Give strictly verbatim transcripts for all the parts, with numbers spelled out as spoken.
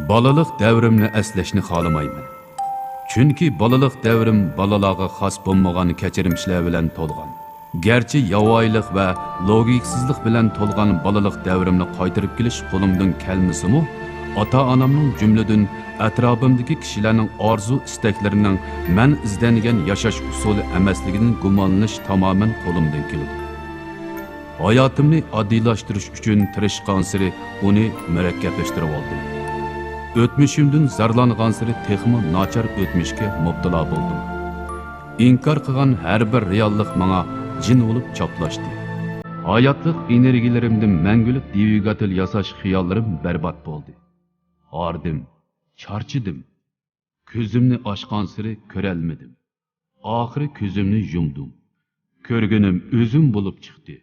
بالىلىق دەۋرىمنى ئەسلەشنى خالىمايمەن. چۈنكى بالىلىق دەۋرىم بالىلارغا خاس بولمىغان كەچۈرمىشلەر بىلەن تولغان. گەرچە ياۋايىلىق ۋە لوگىكىسىزلىق بىلەن تولغان بالىلىق دەۋرىمنى قايتۇرۇپ كېلىش قولۇمدىن كەلمىسىمۇ، ئاتا-ئانامنىڭ، جۈملىدىن ئەتراپىمدىكى كىشىلەرنىڭ ئارزۇ-ئىستەكلىرىنىڭ مەن ئىزدەنگەن ياشاش ئۇسۇلى ئەمەسلىكىدىن گۇمانلىنىش تامامەن قولۇمدىن كېلىدۇ. ھاياتىمنى ئاددىيلاشتۇرۇش ئۈچۈن تىرىشقانسېرى ئۇنى مۇرەككەپلەشتۈرۈۋالدىم. ئۆتمۈشۈمدىن زارلانغانسېرى تېخىمۇ ناچار ئۆتمۈشكە مۇپتىلا بولدۇم. ئىنكار قىلغان ھەر بىر رېئاللىق ماڭا جىن بولۇپ چاپلاشتى. ھاياتلىق ئېنېرگىيىلىرىمدىن مەڭگۈلۈك دۋىگاتېل ياساش خىياللىرىم بەربات بولدى. ھاردىم، چارچىدىم. كۆزۈمنى ئاچقانسېرى كۆرەلمىدىم. ئاخىرى كۆزۈمنى يۇمدۇم. كۆرگىنىم ئۆزۈم بولۇپ چىقتى.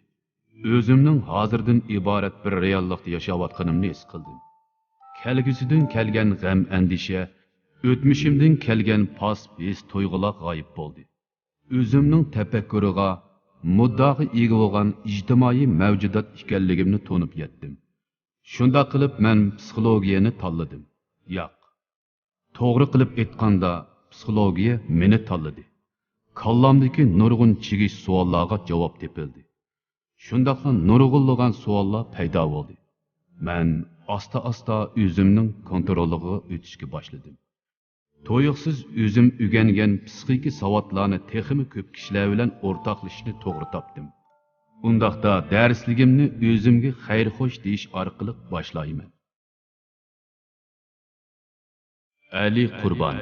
ئۆزۈمنىڭ ھازىردىن ئىبارەت بىر رېئاللىقتا ياشاۋاتقىنىمنى ھېس قىلدىم. كەلگۈسىدىن كەلگەن غەم-ئەندىشە، ئۆتمۈشۈمدىن كەلگەن پاس ھېس-تۇيغۇلار غايىب بولدى. ئۆزۈمنىڭ تەپەككۇرىغا، مۇددىئاغا ئىگە بولغان ئىجتىمائىي مەۋجۇدات ئىكەنلىكىمنى تونۇپ يەتتىم. شۇنداق قىلىپ مەن پسىخولوگىيەنى تاللىدىم. ياق، توغرا قىلىپ ئېيتقاندا، پسىخولوگىيە مېنى تاللىدى. كاللامدىكى نۇرغۇن چىگىش سوئاللارغا جاۋاب تېپىلدى. شۇنداقلا نۇرغۇنلىغان سوئاللار پەيدا بولدى. مەن ئاستا-ئاستا ئۆزۈمنىڭ كونترولىغا ئۆتۈشكە باشلىدىم. تۇيۇقسىز ئۆزۈم ئۆگەنگەن پسىخىكا ساۋاتلارنى تېخىمۇ كۆپ كىشىلەر بىلەن ئورتاقلىشىشنى توغرا تاپتىم. ئۇنداقتا دەرسلىكىمنى ئۆزۈمگە خەير-خوش دېيىش ئارقىلىق باشلايمەن. ئەلى قۇربان.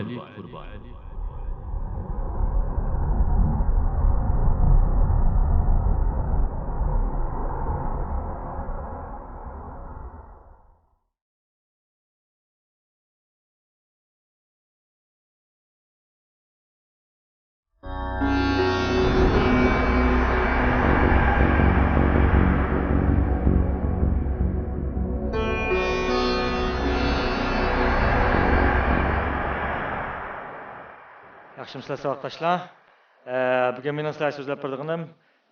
ياخشىمۇسىلەر ساۋاقداشلار؟ ئە، بۈگۈن مېنىڭ سىلەرگە سۆزلەپ بېرىدىغىنىم،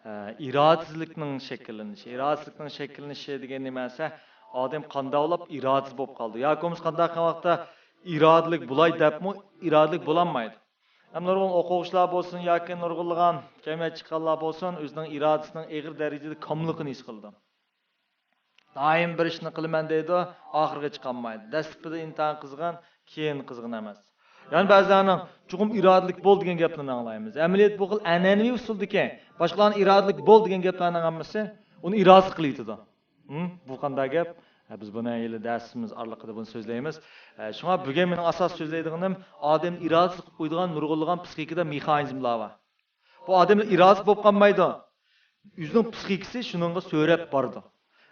ئە، ئىرادىسىزلىكنىڭ شەكىللىنىشى. ئىرادىسىزلىكنىڭ شەكىللىنىشى دېگەن نېمە دېسە، ئادەم قانداق بولۇپ ئىرادىسىز بولۇپ قالىدۇ ياكى بولمىسا قانداق قىلغان ۋاقىتتا ئىرادىلىك بولاي دەپمۇ ئىرادىلىك بولالمايدۇ. ھەم نۇرغۇن ئوقۇغۇچىلار بولسۇن ياكى نۇرغۇنلىغان جەمئىيەتتە چىققانلار بولسۇن، ئۆزىنىڭ ئىرادىسىنىڭ ئېغىر دەرىجىدە كاملىقىنى ھېس قىلىدۇ. دائىم بىر ئىشنى قىلىمەن دەيدۇ، ئاخىرىغا چىقالمايدۇ. دەسلىپىدە ئىنتايىن قىزغىن، كېيىن قىزغىن ئەمەس. يەنە بەزىلەرنىڭ چوقۇم ئىرادىلىك بول دېگەن گەپلىرىنى ئاڭلايمىز. ئەمەلىيەتتە بۇ خىل ئەنئەنىۋى ئۇسۇلدىكى باشقىلارنى ئىرادىلىك بول دېگەن گەپلەرنىڭ ھەممىسى ئۇنى ئىرادىسىز قىلىۋېتىدۇ. ھىم، بۇ قانداق گەپ؟ ھە، بىز بۇنى ھېلى دەرسىمىز ئارىلىقىدا بۇنى سۆزلەيمىز. ھە، شۇڭا بۈگۈن مېنىڭ ئاساسىي سۆزلەيدىغىنىم ئادەمنى ئىرادىسىز قىلىپ قويىدىغان نۇرغۇنلىغان پسىخىكىدا مېخانىزملار بار. بۇ ئادەملەر ئىرادىسىز بولۇپ قالمايدۇ. ئۆزىنىڭ پسىخىكىسى شۇنىڭغا سۆرەپ بارىدۇ.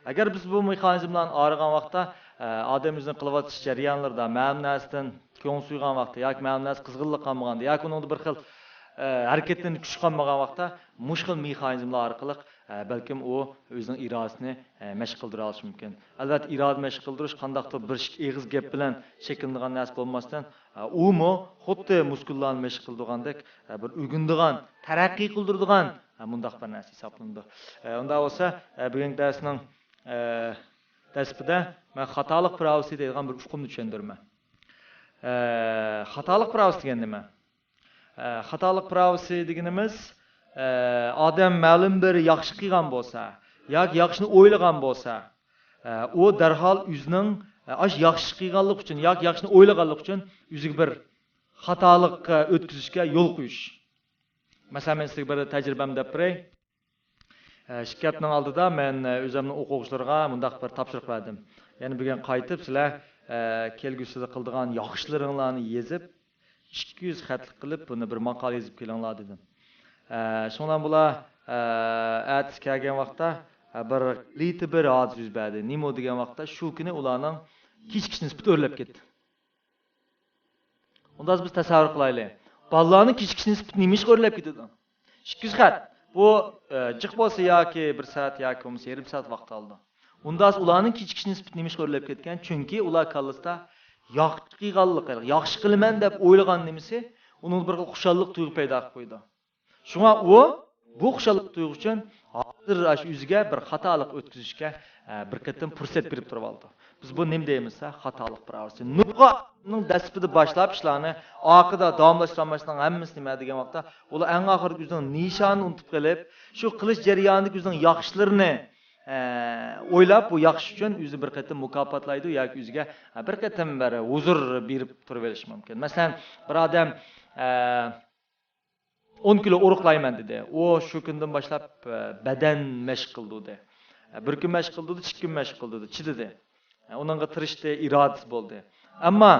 ئەگەر بىز بۇ مېخانىزملارنى ئايرىغان ۋاقىتتا، ئە، ئادەم ئۆزىنىڭ قىلىۋاتقان ئىش جەريانلىرىدا مەلۇم نەرسىدىن كۆڭۈل سۆيغەن ۋاقتى ياكى مەلۇم نەرسە قىزغىنلىق قالمىغاندا ياكى ئۇنىڭدا بىر خىل، ئە، ھەرىكەتلىرىدە كۈچ قالمىغان ۋاقىتتا مۇشۇ خىل مېخانىزملار ئارقىلىق، ئە، بەلكىم ئۇ ئۆزىنىڭ ئىرادىسىنى، ئە، مەشىق قىلدۇرالىشى مۇمكىن. ئەلۋەتتە، ئىرادە مەشىق قىلدۇرۇش قانداقتۇر بىر ئىككى ئېغىز گەپ بىلەن شەكىللىنىدىغان نەرسە بولماستىن، ئە، ئۇمۇ خۇددى مۇسكۇللارنى مەشىق قىلدۇرغاندەك، ئە، بىر ئۆگىنىدىغان، تەرەققىي قىلدۇرىدىغان، ئە، مۇنداق بىر نەرسە ھېسابلىنىدۇ. ئە، ئۇنداق بولسا، ئە، بۈگۈنكى دەرسنىڭ، ئە، دەسلىپىدە مەن خاتالىق پىراۋىسى دەيدىغان بىر ئۇقۇمنى چۈشەندۈرىمەن. ئە، خاتالىق پىراۋىسى دېگەن نېمە؟ ئە، خاتالىق پىراۋىسى دېگىنىمىز، ئە، ئادەم مەلۇم بىر ياخشى قىلغان بولسا ياكى ياخشىنى ئويلىغان بولسا، ئە، ئۇ دەرھال ئۆزىنىڭ، ئە، ئاشۇ ياخشى قىلغانلىقى ئۈچۈن ياكى ياخشىنى ئويلىغانلىقى ئۈچۈن ئۆزىگە بىر خاتالىق، ئە، ئۆتكۈزۈشكە يول قويۇش. مەسىلەن، مەن سىزگە بىر تەجرىبەمنى دەپ بېرەي. ئە، ئىككى ھەپتىنىڭ ئالدىدا مەن، ئە، ئۆزۈمنىڭ ئوقۇغۇچىلىرىغا مۇنداق بىر تاپشۇرۇق بەردىم. يەنى بۈگۈن قايتىپ سىلەر، ئە، كەلگۈسىدە قىلىدىغان ياخشىلىرىڭلارنى يېزىپ، ئىككى يۈز خەتلىك قىلىپ، بۇنى بىر ماقالە يېزىپ كېلىڭلار دېدىم. ئە، شۇنىڭ بىلەن بۇلار، ئە، ئەتىسى كەلگەن ۋاقىتتا، ئە، بىر غەلىتە بىر ھادىسە يۈز بەردى. نېمە ئۇ دېگەن ۋاقىتتا، شۇ كۈنى ئۇلارنىڭ كېچىكىش نىسبىتى ئۆرلەپ كەتتى. ئۇنداق بىز تەسەۋۋۇر قىلايلى. بالىلارنىڭ كېچىكىش نىسبىتى نېمە ئىشقا ئۆرلەپ كېتىدۇ؟ ئىككى يۈز خەت. بۇ، ئە، جىق بولسا ياكى بىر سائەت ياكى بولمىسا يېرىم سائەت ۋاقىت ئالىدۇ. ئۇنداق ئۇلارنىڭ كېچىكىش نىسبىتى نېمە ئىشقا ئۆرلەپ كەتكەن؟ چۈنكى ئۇلار كاللىسىدا ياخشى قىلغانلىق، ياخشى قىلىمەن دەپ ئويلىغان نېمىسى ئۇنىڭدا بىر خىل خۇشاللىق تۇيغۇ پەيدا قىلىپ قويىدۇ. شۇڭا ئۇ بۇ خۇشاللىق تۇيغۇ ئۈچۈن ھازىر ئاشۇ ئۆزىگە بىر خاتالىق ئۆتكۈزۈشكە، ئە، بىر قېتىم پۇرسەت بېرىپ تۇرۇۋالىدۇ. بىز بۇ نېمە دەيمىز دېسە، خاتالىق پىراۋىسى. نۇرغۇننىڭ دەسلىپىدە باشلاپ ئىشلارنى، ئارقىدا داۋاملاشتۇرالمايدىغان ھەممىسى نېمە دېگەن ۋاقىتتا، ئۇلار ئەڭ ئاخىرىدا ئۆزىنىڭ نىشانىنى ئۇنتۇپ قېلىپ، شۇ قىلىش جەريانىدىكى ئۆزىنىڭ ياخشىلىرىنى، ئە، ئويلاپ، بۇ ياخشى ئۈچۈن ئۆزىنى بىر قېتىم مۇكاپاتلايدۇ ياكى ئۆزىگە، ئە، بىر قېتىم بىر ھۇزۇر بېرىپ تۇرۇۋېلىشى مۇمكىن. مەسىلەن، بىر ئادەم، ئە، ئون كىلو ئورۇقلايمەن دېدى. ئۇ شۇ كۈندىن باشلاپ، ئە، بەدەن مەشىق قىلدى دېدى. ئە، بىر كۈن مەشىق قىلدى دېدى، ئىككى كۈن مەشىق قىلدى دېدى، چىدىدى. ئە، ئۇنىڭغا تىرىشتى، ئىرادىسى بولدى. ئەمما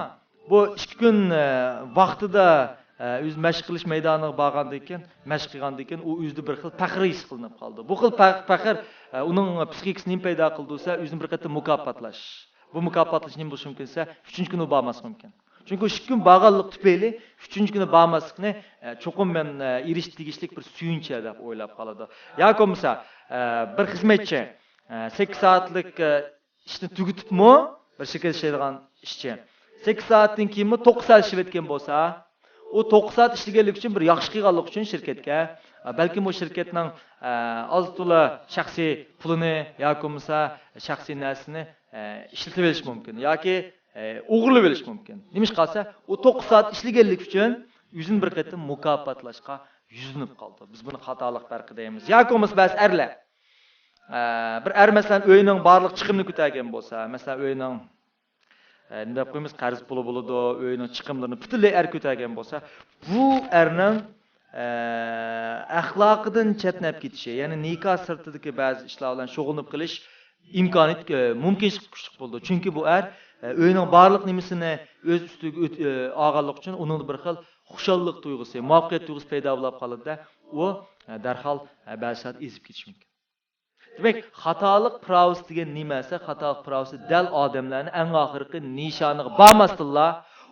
بۇ ئىككى كۈن، ئە، ۋاقتىدا، ئە، ئۆزى مەشىق قىلىش مەيدانىغا بارغاندىن كېيىن، مەشىق قىلغاندىن كېيىن ئۇ ئۆزىدە بىر خىل پەخىر ھېس قىلىنىپ قالدى. بۇ خىل پەخ-، پەخىر، ئە، ئۇنىڭ پسىخىكىسىنى نېمە پەيدا قىلدى دېسە، ئۆزىنى بىر قېتىم مۇكاپاتلاش. بۇ مۇكاپاتلاش نېمە بولۇشى مۇمكىن دېسە، ئۈچىنچى كۈنى ئۇ بارماسلىقى مۇمكىن. چۈنكى ئۇ ئىككى كۈن بارغانلىقى تۈپەيلى ئۈچىنچى كۈنى بارماسلىقنى، ئە، چوقۇم مەن، ئە، ئېرىشىش تېگىشلىك بىر سۆيۈنچ دەپ ئويلاپ قالىدۇ. ياكى بولمىسا، ئە، بىر خىزمەتچى، ئە، سەككىز سائەتلىك، ئە، ئىشنى تۈگىتىپمۇ، بىر شىركەتتە ئىشلەيدىغان ئىشچى، سەككىز سائەتتىن كېيىنمۇ توققۇز سائەت ئىشلەۋەتكەن بولسا، ئۇ توققۇز سائەت ئىشلىگەنلىكى ئۈچۈن بىر ياخشى قىلغانلىقى ئۈچۈن شىركەتكە، ئە، بەلكىم ئۇ شىركەتنىڭ، ئە، ئاز تولا شەخسىي پۇلىنى ياكى بولمىسا شەخسىي نەرسىنى، ئە، ئىشلىتىۋېلىشى مۇمكىن ياكى، ئە، ئوغرىلىۋېلىشى مۇمكىن. نېمىشقا دېسە، ئۇ توققۇز سائەت ئىشلىگەنلىكى ئۈچۈن ئۆزىنى بىر قېتىم مۇكاپاتلاشقا يۈزلىنىپ قالدى. بىز بۇنى خاتالىق پەرقى دەيمىز. ياكى بولمىسا بەزى ئەرلەر، ئە، بىر ئەر، مەسىلەن، ئۆيىنىڭ بارلىق چىقىمىنى كۆتەرگەن بولسا، مەسىلەن، ئۆيىنىڭ، ئە، نېمە دەپ قويىمىز، قەرز پۇلى بولىدۇ، ئۆيىنىڭ چىقىملىرىنى پۈتۈنلەي ئەر كۆتەرگەن بولسا، بۇ ئەرنىڭ، ئە، ئەخلاقىدىن چەتنەپ كېتىشى، يەنى نىكاھ سىرتىدىكى بەزى ئىشلار بىلەن شۇغۇللىنىپ قېلىش ئىمكانىيىتى، ئە، مۇمكىنچىلىك كۈچلۈك بولىدۇ. چۈنكى بۇ ئەر، ئە، ئۆيىنىڭ بارلىق نېمىسىنى ئۆز ئۈستىگە ئۆت-، ئە، ئالغانلىقى ئۈچۈن ئۇنىڭدا بىر خىل خۇشاللىق تۇيغۇسى، مۇۋەپپەقىيەت تۇيغۇسى پەيدا بولۇپ قالىدۇ-دە، ئۇ، ئە، دەرھال، ئە، بەزى سائەت ئېزىپ كېتىشى مۇمكىن. دېمەك، خاتالىق پىراۋىسى دېگەن نېمە دېسە، خاتالىق پىراۋىسى دەل ئادەملەرنى ئەڭ ئاخىرقى نىشانىغا بارماستىنلا،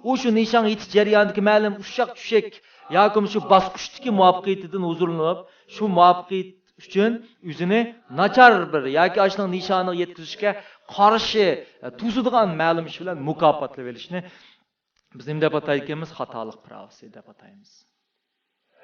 ئۇ شۇ نىشانغا يېتىش جەريانىدىكى مەلۇم ئۇششاق چۈشەك ياكى شۇ باسقۇچتىكى مۇۋەپپەقىيىتىدىن ھۇزۇرلىنىپ، شۇ مۇۋەپپەقىيەت ئۈچۈن ئۆزىنى ناچار بىر ياكى ئاشۇنىڭ نىشانىغا يەتكۈزۈشكە قارشى، ئە، توسىدىغان مەلۇم ئىش بىلەن مۇكاپاتلىۋېلىشنى بىز نېمە دەپ ئاتايدىكەنمىز؟ خاتالىق پىراۋىسى دەپ ئاتايمىز.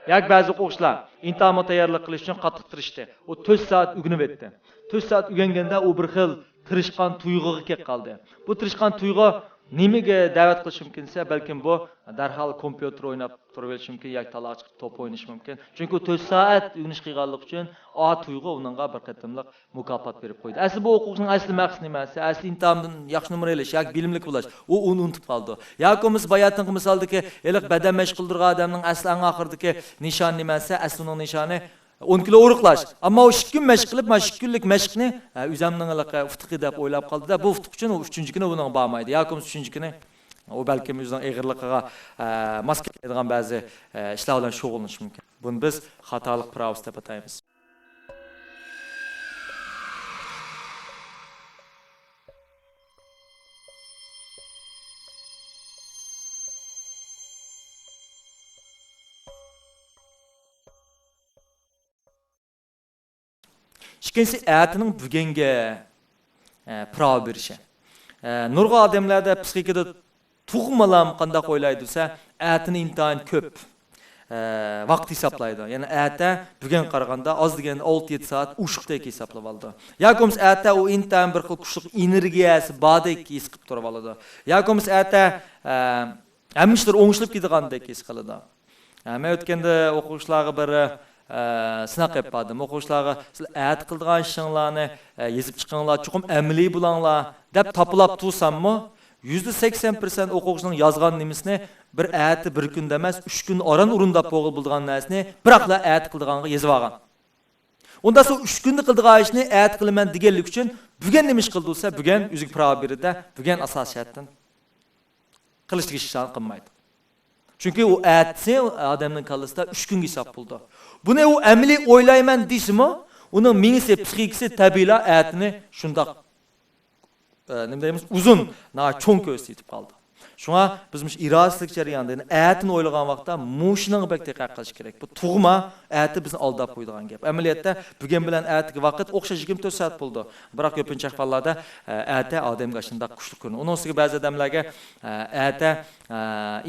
ياكى بەزى ئوقۇغۇچىلار ئىمتىھانغا تەييارلىق قىلىش ئۈچۈن قاتتىق تىرىشتى. ئۇ تۆت سائەت ئۆگىنىۋەتتى. تۆت سائەت ئۆگەنگەندە ئۇ بىر خىل تىرىشقان تۇيغۇغا كېلىپ قالدى. بۇ تىرىشقان تۇيغۇ نېمىگە دەۋەت قىلىشى مۇمكىن دېسە، بەلكىم بۇ دەرھال كومپيۇتېر ئويناپ تۇرۇۋېلىشى مۇمكىن ياكى تالاغا چىقىپ توپ ئوينىشى مۇمكىن. چۈنكى ئۇ تۆت سائەت ئۆگىنىش قىلغانلىقى ئۈچۈن ئا تۇيغۇ ئۇنىڭغا بىر قېتىملىق مۇكاپات بېرىپ قويدى. ئەسلى بۇ ئوقۇغۇچىنىڭ ئەسلى مەقسىتى نېمە دېسە، ئەسلى ئىمتىھاندىن ياخشى نومۇر ئېلىش ياكى بىلىملىك بولۇش، ئۇ ئۇنى ئۇنتۇپ قالىدۇ. ياكى بولمىسا باياتىنقى مىسالدىكى ھېلىقى بەدەن مەشىق قىلدۇرغان ئادەمنىڭ ئەسلى ئەڭ ئاخىرىدىكى نىشانى نېمە دېسە، ئەسلى ئۇنىڭ نىشانى ئون كىلو ئورۇقلاش. ئەمما ئۇ ئىككى كۈن مەشىق قىلىپ، مانا شۇ ئىككى كۈنلۈك مەشىقنى، ھە، ئۆزەمنىڭ ھېلىقى ئۇتۇقى دەپ ئويلاپ قالدى-دە، بۇ ئۇتۇق ئۈچۈن ئۇ ئۈچىنچى كۈنى ئۇنىڭغا بارمايدۇ. ياكى بولمىسا ئۈچىنچى كۈنى ئۇ بەلكىم ئۆزىنىڭ ئېغىرلىقىغا، ئە، ماس كەلمەيدىغان بەزى، ئە، ئىشلار بىلەن شۇغۇللىنىشى مۇمكىن. بۇنى بىز خاتالىق پىراۋىسى دەپ ئاتايمىز. ئىككىنچىسى، ئەتىنىڭ بۈگۈنگە، ئە، پىراۋا بېرىشى. ئە، نۇرغۇن ئادەملەردە پسىخىكىدا تۇغمىلام قانداق ئويلايدۇ دېسە، ئەتىنى ئىنتايىن كۆپ، ئە، ۋاقىت ھېسابلايدۇ. يەنى ئەتە بۈگۈن قارىغاندا ئاز دېگەندە ئالتە يەتتە سائەت ئوشۇقتەك ھېسابلاپ ئالىدۇ. ياكى بولمىسا ئەتە ئۇ ئىنتايىن بىر خىل كۈچلۈك ئېنېرگىيەسى باردەك ھېس قىلىپ تۇرۇۋالىدۇ. ياكى بولمىسا ئەتە، ئە، ھەممە ئىشلار ئوڭشىلىپ كېتىدىغاندەك ھېس قىلىدۇ. ھە، مەن ئۆتكەندە ئوقۇغۇچىلارغا بىر، ئە، سىناق ئېلىپ باردىم. ئوقۇغۇچىلارغا، «سىلەر ئەتە قىلىدىغان ئىشىڭلارنى، ئە، يېزىپ چىقىڭلار، چوقۇم ئەمەلىي بولۇڭلار» دەپ تاپىلاپ تۇرساممۇ، يۈزدە سەكسەن پىرسەنت ئوقۇغۇچىنىڭ يازغان نېمىسىنى بىر ئەتە، بىر كۈندە ئەمەس، ئۈچ كۈندە ئاران ئورۇنداپ بولغىلى بولىدىغان نەرسىنى بىراقلا ئەتە قىلىدىغانغا يېزىۋالغان. ئۇنداق سۇ ئۈچ كۈندە قىلىدىغان ئىشنى ئەتە قىلىمەن دېگەنلىكى ئۈچۈن بۈگۈن نېمە ئىش قىلدى دېسە، بۈگۈن ئۆزىگە پىراۋا بېرىدۇ، بۈگۈن ئاساسىي جەھەتتىن قىلىشلىق ئىشلارنى قىلمايدۇ. چۈنكى ئۇ ئەتىسى ئادەمنىڭ كاللىسىدا ئۈچ كۈنگە ھېساب بولىدۇ. بۇنى ئۇ ئەمەلىي ئويلايمەن دېسىمۇ، ئۇنىڭ مېڭىسى، پسىخىكىسى تەبىئىيلا ئەتىنى شۇنداق، ئە، نېمە دەيمىز، ئۇزۇن، ناھايىتى چوڭ كۆرسىتىپ قالىدۇ. شۇڭا بىز مۇشۇ ئىرادىسىزلىك جەريانىدا، يەنى ئەتىنى ئويلىغان ۋاقىتتا مۇشۇنىڭغا بەك دىققەت قىلىش كېرەك. بۇ تۇغما ئەتە بىزنى ئالداپ قويىدىغان گەپ. ئەمەلىيەتتە بۈگۈن بىلەن ئەتىكى ۋاقىت ئوخشاش يىگىرمە تۆت سائەت بولىدۇ. بىراق كۆپىنچە ئەھۋاللاردا، ئە، ئەتە ئادەمگە ئاشۇنداق كۈچلۈك كۆرۈنىدۇ. ئۇنىڭ ئۈستىگە بەزى ئادەملەرگە، ئە، ئەتە، ئە،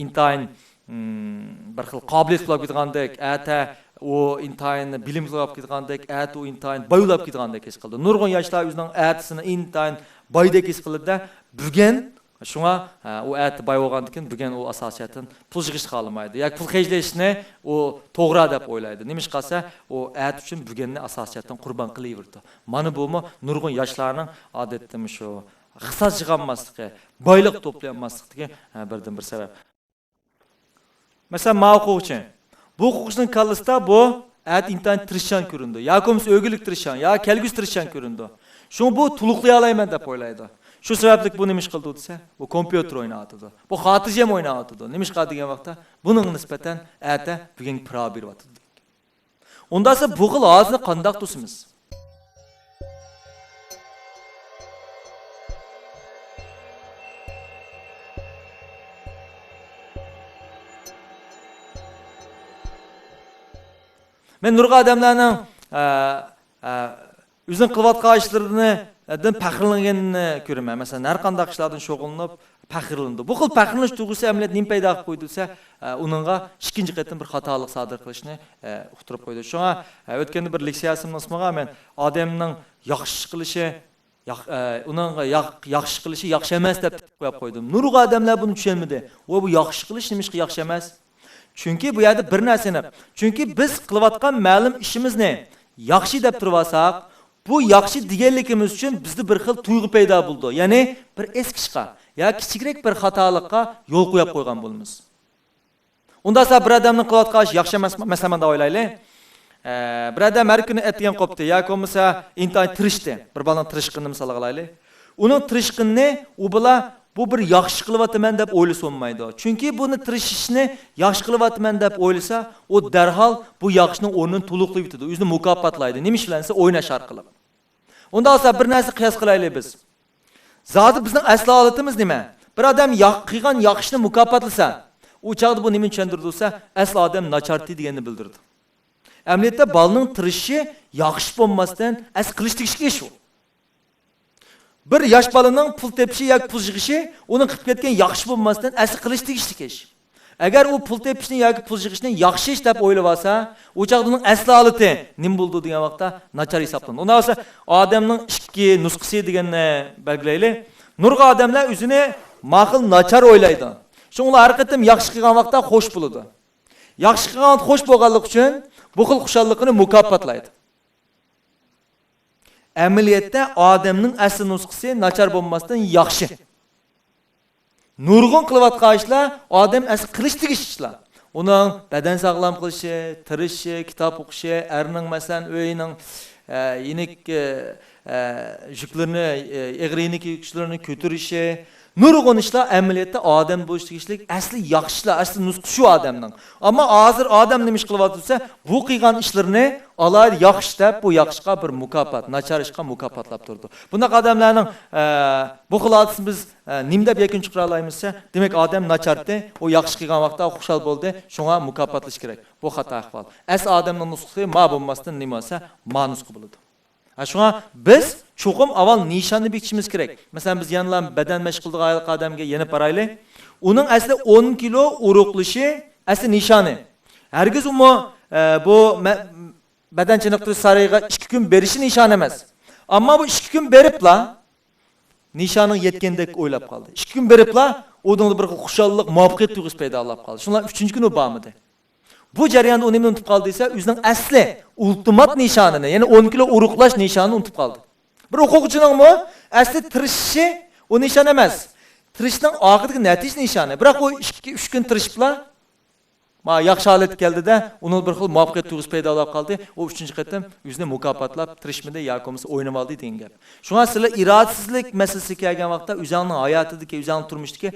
ئىنتايىن، ئىم، بىر خىل قابىلىيەت بولۇپ كېتىدىغاندەك، ئەتە، ئۇ ئىنتايىن بىلىملىك بولۇپ كېتىدىغاندەك، ئەتە ئۇ ئىنتايىن باي بولۇپ كېتىدىغاندەك ھېس قىلىدۇ. نۇرغۇن ياشلار ئۆزىنىڭ ئەتىسىنى ئىنتايىن بايدەك ھېس قىلىدۇ-دە، بۈگۈن شۇڭا، ئە، ئۇ ئەتە باي بولغاندىن كېيىن بۈگۈن ئۇ ئاساسىي جەھەتتىن پۇل يىغىشنى خالىمايدۇ ياكى پۇل خەجلەشنى ئۇ توغرا دەپ ئويلايدۇ. نېمىشقا دېسە، ئۇ ئەتە ئۈچۈن بۈگۈننى ئاساسىي جەھەتتىن قۇربان قىلىۋېرىدۇ. مانا بۇمۇ نۇرغۇن ياشلارنىڭ ئادەتتە مۇشۇ ئىقتىساد يىغالماسلىقى، بايلىق توپلىيالماسلىقتىكى، ئە، بىردىنبىر سەۋەب. مەسىلەن، ماۋۇ ئوقۇغۇچى. بۇ ئوقۇغۇچىنىڭ كاللىسىدا بۇ ئەتە ئىنتايىن تىرىشچان كۆرۈنىدۇ. ياكى بولمىسا ئۆگۈنلۈك تىرىشچان، يا كەلگۈسى تىرىشچان كۆرۈنىدۇ. شۇڭا بۇ تولۇقلىيالايمەن دەپ ئويلايدۇ. شۇ سەۋەبلىك بۇ نېمە ئىش قىلىدۇ دېسە، بۇ كومپيۇتېر ئويناۋاتىدۇ. بۇ خاتىرجەم ئويناۋاتىدۇ. نېمىشقا دېگەن ۋاقىتتا، بۇنىڭغا نىسبەتەن ئەتە بۈگۈنگە پىراۋا بېرىۋاتىدۇ. ئۇنداقسا بۇ خىل ھالەتنى قانداق توسىمىز؟ مەن نۇرغۇن ئادەملەرنىڭ، ئە، ئە، ئۆزىنىڭ قىلىۋاتقان ئىشلىرىدىن پەخىرلەنگىنىنى كۆرىمەن. مەسىلەن، ھەر قانداق ئىشلاردىن شۇغۇللىنىپ پەخىرلىنىدۇ. بۇ خىل پەخىرلىنىش تۇيغۇسى ئەمەلىيەتتە نېمە پەيدا قىلىپ قويدى دېسە، ئە، ئۇنىڭغا ئىككىنچى قېتىم بىر خاتالىق سادىر قىلىشنى، ئە، ئۇقتۇرۇپ قويدى. شۇڭا، ئە، ئۆتكەندە بىر لېكسىيەسىمنى ئۇنتۇمىغان مەن، ئادەمنىڭ ياخشى قىلىشى، ياخ-، ئە، ئۇنىڭغا ياخ-، ياخشى قىلىشى ياخشى ئەمەس دەپ قويۇپ قويدۇم. نۇرغۇن ئادەملەر بۇنى چۈشەنمىدى. ۋە بۇ ياخشى قىلىش نېمىشقا ياخشى ئەمەس؟ چۈنكى بۇ يەردە بىر نەرسە ئېنىق. چۈنكى بىز قىلىۋاتقان مەلۇم ئىشىمىزنى ياخشى دەپ تۇرۇۋالساق، بۇ ياخشى دېگەنلىكىمىز ئۈچۈن بىزدە بىر خىل تۇيغۇ پەيدا بولىدۇ. يەنى بىر ئېسىك ئىشقا يا كىچىكرەك بىر خاتالىققا يول قويۇپ قويغان بولىمىز. ئۇنداقتا بىر ئادەمنىڭ قىلىۋاتقان ئىشى ياخشى ئەمەسمۇ؟ مەسىلەن، مۇنداق ئويلايلى. ئە، بىر ئادەم ھەر كۈنى ئەتىگەن قوپتى ياكى بولمىسا ئىنتايىن تىرىشتى. بىر بالىنىڭ تىرىشقىنىنى مىسالغا ئالايلى. ئۇنىڭ تىرىشقىنىنى ئۇ بالا بۇ بىر ياخشى قىلىۋاتىمەن دەپ ئويلىسا بولمايدۇ. چۈنكى بۇنى تىرىشىشنى ياخشى قىلىۋاتىمەن دەپ ئويلىسا، ئۇ دەرھال بۇ ياخشىنىڭ ئورنىنى تولۇقلاۋېتىدۇ، ئۆزىنى مۇكاپاتلايدۇ. نېمە ئىش بىلەن دېسە، ئويناش ئارقىلىق. ئۇنداق بولسا بىر نەرسە قىياس قىلايلى بىز. زادى بىزنىڭ ئەسلى ھالىتىمىز نېمە؟ بىر ئادەم ياخ-، قىلغان ياخشىنى مۇكاپاتلىسا، ئۇ چاغدا بۇ نېمىنى چۈشەندۈرىدۇ دېسە، ئەسلى ئادەم ناچارتى دېگەننى بىلدۈرىدۇ. ئەمەلىيەتتە بالىنىڭ تىرىشىشى ياخشى بولماستىن ئەسلى قىلىش تېگىشلىك ئىش ئۇ. بىر ياش بالىنىڭ پۇل تېپىشى ياكى پۇل يىغىشى ئۇنىڭ قىلىپ كەتكەن ياخشى بولماستىن ئەسلى قىلىش تېگىشلىك ئىش. ئەگەر ئۇ پۇل تېپىشنى ياكى پۇل يىغىشنى ياخشى ئىش دەپ ئويلىۋالسا، ئۇ چاغدا ئۇنىڭ ئەسلى ھالىتى نېمە بولىدۇ دېگەن ۋاقىتتا ناچار ھېسابلىنىدۇ. ئۇنداق بولسا ئادەمنىڭ ئىككى نۇسخىسى دېگەننى بەلگىلەيلى. نۇرغۇن ئادەملەر ئۆزىنى ماقۇل ناچار ئويلايدۇ. شۇڭا ئۇلار ھەر قېتىم ياخشى قىلغان ۋاقىتتا خوش بولىدۇ. ياخشى قىلغان ۋاقىتتا خوش بولغانلىقى ئۈچۈن بۇ خىل خۇشاللىقىنى مۇكاپاتلايدۇ. ئەمەلىيەتتە ئادەمنىڭ ئەسلى نۇسخىسى ناچار بولماستىن ياخشى. نۇرغۇن قىلىۋاتقان ئىشلار ئادەم ئەسلى قىلىش تېگىش ئىشلار. ئۇنىڭ بەدەن ساغلام قىلىشى، تىرىشىشى، كىتاب ئوقۇشى، ئەرنىڭ مەسىلەن ئۆينىڭ، ئە، يېنىك، ئە، ئە، يۈكلىرىنى، ئە، ئېغىر يېنىك يۈكلىرىنى كۆتۈرۈشى، نۇرغۇن ئىشلار ئەمەلىيەتتە ئادەم بولۇش تېگىشلىك ئەسلى ياخشى ئىشلار، ئەسلى نۇسخا شۇ ئادەمنىڭ. ئەمما ھازىر ئادەم نېمە ئىش قىلىۋاتىدۇ دېسە، بۇ قىلغان ئىشلىرىنى ئالاھىدە ياخشى دەپ، بۇ ياخشىغا بىر مۇكاپات، ناچار ئىشقا مۇكاپاتلاپ تۇرىدۇ. بۇنداق ئادەملەرنىڭ، ئە، بۇ خىل ھادىسىنى بىز، ئە، نېمە دەپ يەكۈن چىقىرالايمىز دېسە، دېمەك، ئادەم ناچارتى، ئۇ ياخشى قىلغان ۋاقىتتا خۇشال بولدى، شۇڭا مۇكاپاتلاش كېرەك. بۇ خاتا ئەھۋال. ئەسلى ئادەمنىڭ نۇسخىسى ما بولماستىن نېمە بولسا، ما نۇسخا بولىدۇ. ھە، شۇڭا بىز چوقۇم ئاۋۋال نىشاننى بېكىتىشىمىز كېرەك. مەسىلەن، بىز يەنىلا بەدەن مەشىق قىلىدىغان ھېلىقى ئادەمگە يېنىپ بارايلى. ئۇنىڭ ئەسلى ئون كىلو ئورۇقلىشى ئەسلى نىشانى. ھەرگىز ئۇمۇ، ئە، بۇ مە-، بەدەن چېنىقتۇرۇش سارىيىغا ئىككى كۈن بېرىشى نىشان ئەمەس. ئەمما بۇ ئىككى كۈن بېرىپلا نىشانىغا يەتكەندەك ئويلاپ قالدى. ئىككى كۈن بېرىپلا ئۇنىڭدا بىر خىل خۇشاللىق، مۇۋەپپەقىيەت تۇيغۇسى پەيدا بولاپ قالدى. شۇڭا ئۈچىنچى كۈنى ئۇ بارمىدى. بۇ جەرياندا ئۇ نېمىنى ئۇنتۇپ قالدى دېسە، ئۆزىنىڭ ئەسلى ئۇلتىمات نىشانىنى، يەنى ئون كىلو ئورۇقلاش نىشانىنى ئۇنتۇپ قالدى. بىر ئوقۇغۇچىنىڭمۇ ئەسلى تىرىشىشى ئۇ نىشان ئەمەس. تىرىشىشنىڭ ئاخىرىدىكى نەتىجە نىشانى. بىراق ئۇ ئىككى، ئۈچ كۈن تىرىشىپلا، ما، ياخشى ھالەتكە كەلدى-دە، ئۇنىڭ بىر خىل مۇۋەپپەقىيەت تۇيغۇسى پەيدا بولاپ قالدى. ئۇ ئۈچىنچى قېتىم ئۆزىنى مۇكاپاتلاپ تىرىشمىدى ياكى بولمىسا ئوينىۋالدى دېگەن گەپ. شۇڭا سىلەر ئىرادىسىزلىك مەسىلىسىگە كەلگەن ۋاقىتتا ئۆزۈڭنىڭ ھاياتىدىكى، ئۆزۈڭنىڭ تۇرمۇشتىكى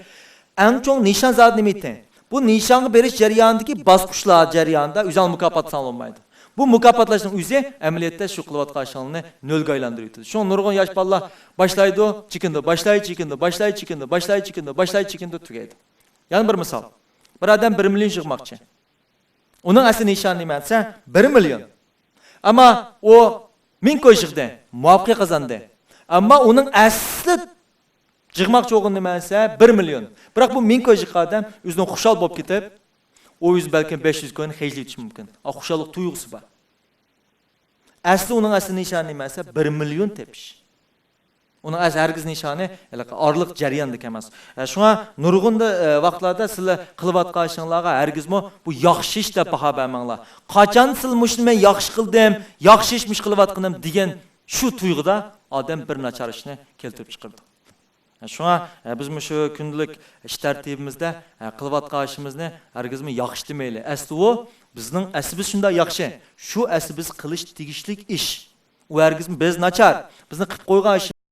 ئەڭ چوڭ نىشان زادى نېمە ئىدى؟ بۇ نىشانغا بېرىش جەريانىدىكى باسقۇچلار جەريانىدا ئۆزۈڭنى مۇكاپاتلىساڭ بولمايدۇ. بۇ مۇكاپاتلاشنىڭ ئۆزى ئەمەلىيەتتە شۇ قىلىۋاتقان ئىشىڭنى نۆلگە ئايلاندۇرۇۋېتىدۇ. شۇڭا نۇرغۇن ياش بالىلار باشلايدۇ، چېكىنىدۇ، باشلاي، چېكىنىدۇ، باشلاي، چېكىنىدۇ، باشلاي، چېكىنىدۇ، باشلاي، چېكىنىدۇ، تۈگەيدۇ. يەنە بىر مىسال. بىر ئادەم بىر مىليون يىغماقچى. ئۇنىڭ ئەسلى نىشانى نېمە دېسە، بىر مىليون. ئەمما ئۇ مىڭ كوي يىغدى، مۇۋەپپەقىيەت قازاندى. ئەمما ئۇنىڭ ئەسلى يىغماقچى بولغىنى نېمە دېسە، بىر مىليون. بىراق بۇ مىڭ كوي يىغقان ئادەم ئۆزىنىڭ خۇشال بولۇپ كېتىپ، ئۇ يۈز بەلكىم بەش يۈز كوينى خەجلىۋېتىشى مۇمكىن. ئا، خۇشاللىق تۇيغۇسى بار. ئەسلى ئۇنىڭ ئەسلى نىشانى نېمە دېسە، بىر مىليون تېپىش. ئۇنىڭ ئەس-، ھەرگىز نىشانى ھېلىقى ئارىلىق جەرياندىكى ئەمەس. ئە، شۇڭا نۇرغۇندا، ئە، ۋاقىتلاردا سىلەر قىلىۋاتقان ئىشىڭلارغا ھەرگىزمۇ بۇ ياخشى ئىش دەپ باھا بەرمەڭلار. قاچان سىلەر مۇشۇنى مەن ياخشى قىلدىم، ياخشى ئىشمۇ قىلىۋاتقىنىم دېگەن شۇ تۇيغۇدا ئادەم بىر ناچار ئىشنى كەلتۈرۈپ چىقىرىدۇ. شۇڭا، ئە، بىز مۇشۇ كۈندىلىك ئىش تەرتىبىمىزدە، ئە، قىلىۋاتقان ئىشىمىزنى ھەرگىزمۇ ياخشى دېمەيلى. ئەسلى ئۇ بىزنىڭ ئەسلىبىز شۇنداق ياخشى. شۇ ئەسلى بىز قىلىش تېگىشلىك ئىش. ئۇ ھەرگىزمۇ بىز ناچار. بىزنى قىلىپ قويغان ئىش